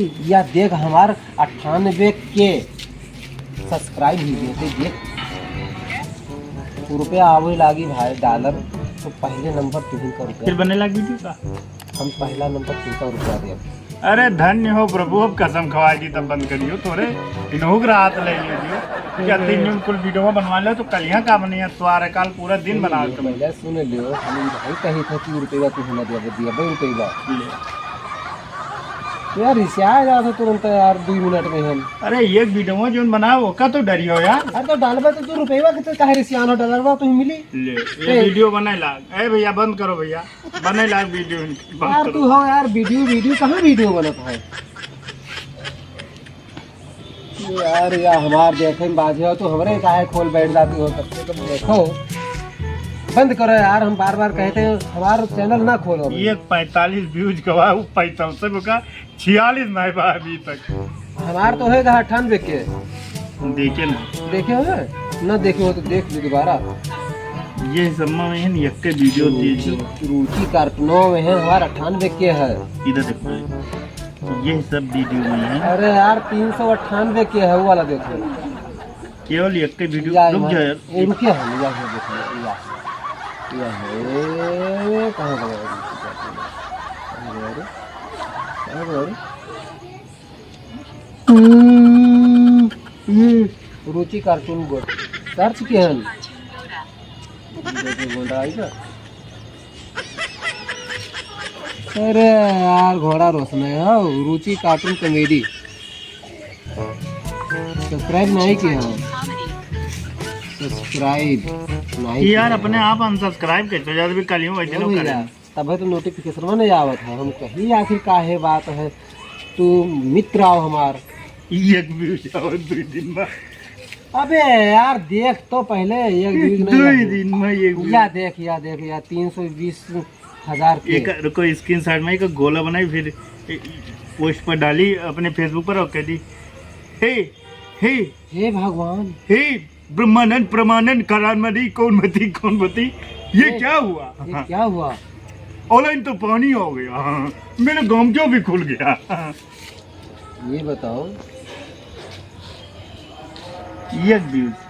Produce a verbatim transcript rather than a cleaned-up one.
या देख हमार अट्ठानबे के subscribe हुई गए थे, देख। रुपया आवे लागी भाई, dollar तो पहले नंबर तुहिन का रुपया। फिर बने लागी थी का? हम पहला नंबर तुमका रुपया देब। अरे धन्य हो प्रभु, अब कसम खवाई दी तब बंद करियो तोरे। इनहू के रात ले लियो दियो। क्या तीन दिन कुल वीडियो बनवा ले तो कल यहाँ काम नहीं है, त्वार काल पूरा दिन बना तुम। पहले सुन लियो, हम भाई कही था कि रुपया तुहिन ना देब, दिया भाई रुपया। ले। यार, रिसिया जात हो तुरंत यार, दुई मिनट में हम। अरे, एक वीडियो जोन बनाओ, ओका तो डरियो यार। अरे, तो डालबे तो तू रुपया के तो काहे रिसियान हो, डॉलरवा तो मिली। ले, ए। ये वीडियो बनाए लाग। ए भैया, बंद करो भैया, बनाए लाग वीडियो, बंद यार, करो। तू हो यार, वीडियो, वीडियो कहाँ वीडियो बनत है? यार, या हमार देखे में बाजे हो, तो हमरे काहे खोल बैठ जाती हो, तब से तुम देखो। बंद करो यार, हम बार बार कहते हैं, हमारा चैनल ना खोलो। ये पैंतालीस व्यूज गवा, वो पैंतालीस से बुका छियालीस नहीं बा अभी तक। हमार तो होएगा अट्ठानबे के। देखे ना। देखे हो ना? ना देखे हो तो देख ली दोबारा। ये सब में है ना, यक्के वीडियो रुचि, दे दो। रुचि कार्टूनों में है, हमार अट्ठानबे के है। इधर देखो, ये सब वीडियो में है। अरे यार, तीन सौ अट्ठानबे के है, वो वाला देखो। केवल यक्के वीडियो, या, रुक या, जा यार। ये रुकिए हम, या, ये देखिए, या, या, ये कहाँ गया? कहाँ गया रे? कहाँ गया रे? हम्म, ये रुचि कार्टून गोट। सर्च किया है? देखिए, गोंडा आई ना? अरे यार, घोड़ा रोसना है, हाँ, रुचि कार्टून कॉमेडी। Subscribe नहीं किया हो। Subscribe नहीं यार, किया अपने हो। आप unsubscribe कैसे हो जाते, भी कल यूं वैसे ओ लोग भैया, करें। तबे तो notification नहीं आवत है। हम कही आखिर काहे बात है, तू मित्र आओ हमार। एक views आवत दो दिन में। अबे यार, देख तो पहले, एक views नहीं दो आवत। दिन में एक view। या देख, या देख, या तीन सौ बीस हजार के। एक, रुको, screenshot में एक गोला बनाई, फिर post पर डाली अपने Facebook पर और कह दी, "हे, हे, हे भगवान, हे ब्रह्मानंद, प्रमानंद, करानमती, कौन मती, कौन मती, ये ये, क्या हुआ? ये क्या हुआ? ऑनलाइन तो पानी हो गया, मेरे गांव क्यों भी खुल गया?" ये बताओ, एक views।